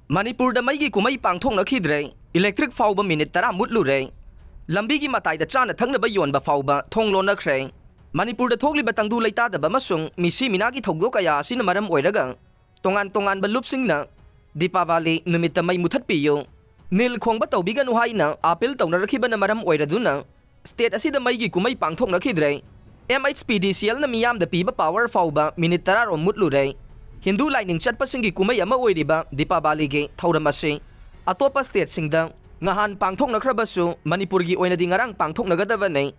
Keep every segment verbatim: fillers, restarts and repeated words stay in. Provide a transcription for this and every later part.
ꯃꯅꯤꯄꯨꯔꯗ ꯃꯩꯒꯤ ꯀꯨꯝꯍꯩ ꯄꯥꯡꯊꯣꯛꯅꯈꯤꯗ꯭ꯔꯦ꯫ ꯏꯂꯦꯛꯇ꯭ꯔꯤꯛ ꯐꯥꯎꯕ ꯃꯤꯅꯤꯠ ꯇꯔꯥ ꯃꯨꯠꯂꯨꯔꯦ꯫ ꯂꯝꯕꯤꯒꯤ ꯃꯇꯥꯏꯗ ꯆꯥꯅ ꯊꯛꯅꯕ ꯌꯣꯟꯕ ꯐꯥꯎꯕ ꯊꯣꯡ ꯂꯣꯟꯅꯈ꯭ꯔꯦ꯫ ꯃꯅꯤꯄꯨꯔꯗ ꯊꯣꯛꯂꯤꯕ ꯇꯪꯗꯨ ꯂꯩꯇꯥꯗꯕ ꯑꯃꯁꯨꯡ ꯃꯤꯁꯤ ꯃꯤꯅꯥꯒꯤ ꯊꯧꯗꯣꯛ ꯀꯌꯥ ꯑꯁꯤꯅ ꯃꯔꯝ ꯑꯣꯏꯔꯒ ꯇꯣꯉꯥꯟ ꯇꯣꯉꯥꯟꯕ ꯂꯨꯞꯁꯤꯡꯅ ꯗꯤꯄꯥꯋꯥꯂꯤ ꯅꯨꯃꯤꯠꯇ ꯃꯩ ꯃꯨꯊꯠꯄꯤꯌꯨ, ꯅꯤꯜ ꯈꯣꯡꯕ ꯇꯧꯕꯤꯒꯅꯨ ꯍꯥꯏꯅ ꯑꯥꯄꯤꯜ ꯇꯧꯅꯔꯛꯈꯤꯕꯅ ꯃꯔꯝ ꯑꯣꯏꯔꯗꯨꯅ ꯁ꯭ꯇꯦꯠ ꯑꯁꯤꯗ ꯃꯩꯒꯤ ꯀꯨꯝꯍꯩ ꯄꯥꯡꯊꯣꯛꯅꯈꯤꯗ꯭ꯔꯦ꯫ ꯑꯦꯝ ꯑꯩꯆ ꯄꯤ ꯗꯤ ꯁꯤ ꯑꯦꯜꯅ ꯃꯤꯌꯥꯝꯗ ꯄꯤꯕ ꯄꯥꯋꯔ ꯐꯥꯎꯕ ꯃꯤꯅꯤꯠ ꯇꯔꯥ ꯔꯣꯝ ꯃꯨꯠꯂꯨꯔꯦ꯫ ꯍꯤꯟꯗꯨ ꯂꯥꯏꯅꯤꯡ ꯆꯠꯄꯁꯤꯡꯒꯤ ꯀꯨꯝꯍꯩ ꯑꯃ ꯑꯣꯏꯔꯤꯕ ꯗꯤꯄꯥꯋꯥꯂꯤꯒꯤ ꯊꯧꯔꯝ ꯑꯁꯤ ꯑꯇꯣꯞꯄ ꯁ꯭ꯇꯦꯠꯁꯤꯡꯗ ꯉꯍꯥꯟ ꯄꯥꯡꯊꯣꯛꯅꯈ꯭ꯔꯕꯁꯨ ꯃꯅꯤꯄꯨꯔꯒꯤ ꯑꯣꯏꯅꯗꯤ ꯉꯔꯥꯡ ꯄꯥꯡꯊꯣꯛꯅꯒꯗꯕꯅꯤ꯫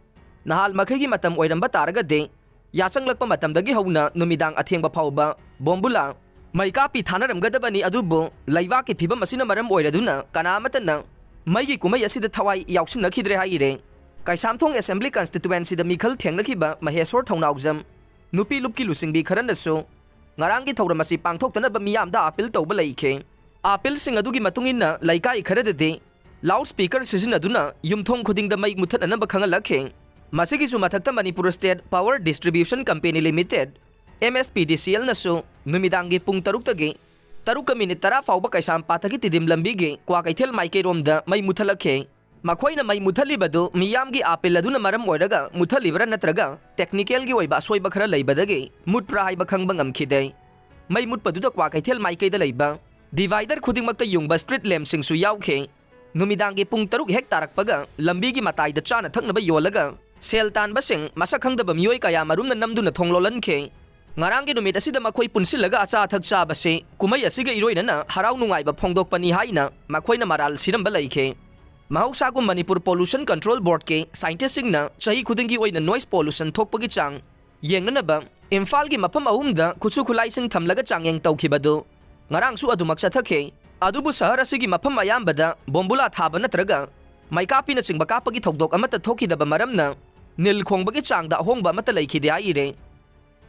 ꯅꯍꯥꯜ ꯃꯈꯩꯒꯤ ꯃꯇꯝ ꯑꯣꯏꯔꯝꯕ ꯇꯥꯔꯒꯗꯤ ꯌꯥꯆꯪꯂꯛꯄ ꯃꯇꯝꯗꯒꯤ ꯍꯧꯅ ꯅꯨꯃꯤꯗꯥꯡ ꯑꯊꯦꯡꯕ ꯐꯥꯎꯕ ꯕꯣꯝꯕꯨꯂꯥ ꯃꯩꯀꯥꯞꯄꯤ ꯊꯥꯅꯔꯝꯒꯗꯕꯅꯤ, ꯑꯗꯨꯕꯨ ꯂꯩꯕꯥꯛꯀꯤ ꯐꯤꯕꯝ ꯑꯁꯤꯅ ꯃꯔꯝ ꯑꯣꯏꯔꯗꯨꯅ ꯀꯅꯥ ꯑꯃꯠꯇꯅ ꯃꯩꯒꯤ ꯀꯨꯝꯍꯩ ꯑꯁꯤꯗ ꯊꯋꯥꯏ ꯌꯥꯎꯁꯤꯟꯅꯈꯤꯗ꯭ꯔꯦ ꯍꯥꯏꯔꯦ꯫ ꯀꯩꯁꯥꯝꯊꯣꯡ ꯑꯦꯁꯦꯝꯕ꯭ꯂꯤ ꯀꯟꯁꯇꯤꯇꯨꯋꯦꯟꯁꯤꯗ ꯃꯤꯈꯜ ꯊꯦꯡꯅꯈꯤꯕ ꯃꯍꯦꯁꯣꯔ ꯊꯧꯅꯥꯎꯖꯝ, ꯅꯨꯄꯤ ꯂꯨꯞꯀꯤ ꯂꯨꯆꯤꯡꯕꯤ ꯈꯔꯅꯁꯨ ꯉꯔꯥꯡꯒꯤ ꯊꯧꯔꯝ ꯑꯁꯤ ꯄꯥꯡꯊꯣꯛꯇꯅꯕ ꯃꯤꯌꯥꯝꯗ ꯑꯥꯄꯤꯜ ꯇꯧꯕ ꯂꯩꯈꯤ꯫ ꯑꯥꯄꯤꯜꯁꯤꯡ ꯑꯗꯨꯒꯤ ꯃꯇꯨꯡ ꯏꯟꯅ ꯂꯩꯀꯥꯏ ꯈꯔꯗꯗꯤ ꯂꯥꯎꯗ ꯁ꯭ꯄꯤꯀꯔ ꯁꯤꯖꯤꯟꯅꯗꯨꯅ ꯌꯨꯝꯊꯣꯡ ꯈꯨꯗꯤꯡꯗ ꯃꯩ ꯃꯨꯊꯠꯅꯅꯕ ꯈꯪꯍꯜꯂꯛꯈꯤ꯫ ꯃꯁꯤꯒꯤꯁꯨ ꯃꯊꯛꯇ Manipur state power distribution company limited, M S P D C ꯑꯦꯜꯅꯁꯨ ꯅꯨꯃꯤꯗꯥꯡꯒꯤ ꯄꯨꯡ ꯇꯔꯨꯛꯇꯒꯤ ꯇꯔꯨꯛꯀ ꯃꯤꯅꯤꯠ ꯇꯔꯥ ꯐꯥꯎꯕ ꯀꯩꯁꯥꯝꯄꯥꯠꯇꯒꯤ ꯇꯤꯗꯤꯝ ꯂꯝꯕꯤꯒꯤ ꯀ꯭ꯋꯥꯀꯩꯊꯦꯜ ꯃꯥꯏꯀꯩꯔꯣꯝꯗ ꯃꯩ ꯃꯨꯊꯠꯂꯛꯈꯤ꯫ ꯃꯈꯣꯏꯅ ꯃꯩ ꯃꯨꯊꯠꯂꯤꯕꯗꯨ ꯃꯤꯌꯥꯝꯒꯤ ꯑꯥꯄꯤꯜ ꯑꯗꯨꯅ ꯃꯔꯝ ꯑꯣꯏꯔꯒ ꯃꯨꯊꯠꯂꯤꯕ꯭ꯔꯥ ꯅꯠꯇ꯭ꯔꯒ ꯇꯦꯛꯅꯤꯀꯦꯜꯒꯤ ꯑꯣꯏꯕ ꯑꯁꯣꯏꯕ ꯈꯔ ꯂꯩꯕꯗꯒꯤ ꯃꯨꯠꯄ꯭ꯔꯥ ꯍꯥꯏꯕ ꯈꯪꯕ ꯉꯝꯈꯤꯗꯦ꯫ ꯃꯩ ꯃꯨꯠꯄꯗꯨꯗ ꯀ꯭ꯋꯥꯀꯩꯊꯦꯜ ꯃꯥꯏꯀꯩꯗ ꯂꯩꯕ ꯗꯤꯚꯥꯏꯗꯔ ꯈꯨꯗꯤꯡꯃꯛꯇ ꯌꯨꯡꯕ ꯁ꯭ꯇ꯭ꯔꯤꯠ ꯂꯦꯝꯞꯁꯤꯡꯁꯨ ꯌꯥꯎꯈꯤ꯫ ꯅꯨꯃꯤꯗꯥꯡꯒꯤ ꯄꯨꯡ ꯇꯔꯨꯛ ꯍꯦꯛ ꯇꯥꯔꯛꯄꯒ ꯂꯝꯕꯤꯒꯤ ꯃꯇꯥꯏꯗ ꯆꯥꯅ ꯊꯛꯅꯕ ꯌꯣꯜꯂꯒ ꯁꯦꯜ ꯇꯥꯟꯕꯁꯤꯡ ꯃꯁꯛ ꯈꯪꯗꯕ ꯃꯤꯑꯣꯏ ꯀꯌꯥ ꯃꯔꯨꯝꯅ ꯅꯝꯗꯨꯅ ꯊꯣꯡ ꯂꯣꯜꯍꯟꯈꯤ꯫ ꯉꯔꯥꯡꯒꯤ ꯅꯨꯃꯤꯠ ꯑꯁꯤꯗ ꯃꯈꯣꯏ ꯄꯨꯟꯁꯤꯜꯂꯒ ꯑꯆꯥ ꯑꯊꯛ ꯆꯥꯕꯁꯤ ꯀꯨꯝꯍꯩ ꯑꯁꯤꯒ ꯏꯔꯣꯏꯅꯅ ꯍꯔꯥꯎ ꯅꯨꯡꯉꯥꯏꯕ ꯐꯣꯡꯗꯣꯛꯄꯅꯤ ꯍꯥꯏꯅ ꯃꯈꯣꯏꯅ ꯃꯔꯥꯜ ꯁꯤꯔꯝꯕ ꯂꯩꯈꯤ꯫ ꯃꯍꯧꯁꯥꯒꯨꯝ ꯃꯅꯤꯄꯨꯔ ꯄꯣꯂꯨꯁꯟ ꯀꯟꯇ꯭ꯔꯣꯜ ꯕꯣꯔꯗꯀꯤ ꯁꯥꯏꯟꯇꯤꯁꯁꯤꯡꯅ ꯆꯍꯤ ꯈꯨꯗꯤꯡꯒꯤ ꯑꯣꯏꯅ ꯅꯣꯏꯁ ꯄꯣꯂꯨꯁꯟ ꯊꯣꯛꯄꯒꯤ ꯆꯥꯡ ꯌꯦꯡꯅꯅꯕ ꯏꯝꯐꯥꯜꯒꯤ ꯃꯐꯝ ꯑꯍꯨꯝꯗ ꯈꯨꯠꯁꯨ ꯈꯨꯠꯂꯥꯏꯁꯤꯡ ꯊꯝꯂꯒ ꯆꯥꯡꯌꯦꯡ ꯇꯧꯈꯤꯕꯗꯨ ꯉꯔꯥꯡꯁꯨ ꯑꯗꯨꯃꯛ ꯆꯠꯊꯈꯤ꯫ ꯑꯗꯨꯕꯨ ꯁꯍꯔ ꯑꯁꯤꯒꯤ ꯃꯐꯝ ꯑꯌꯥꯝꯕꯗ ꯕꯣꯝꯕꯨꯂꯥ ꯊꯥꯕ ꯅꯠꯇ꯭ꯔꯒ ꯃꯩꯀꯥꯞꯄꯤꯅꯆꯤꯡꯕ ꯀꯥꯞꯄꯒꯤ ꯊꯧꯗꯣꯛ ꯑꯃꯠꯇ ꯊꯣꯛꯈꯤꯗꯕ ꯃꯔꯝꯅ ꯅꯤꯜ ꯈꯣꯡꯕꯒꯤ ꯆꯥꯡꯗ ꯑꯍꯣꯡꯕ ꯑꯃꯠꯇ ꯂꯩꯈꯤꯗꯦ ꯍꯥꯏꯔꯤ꯫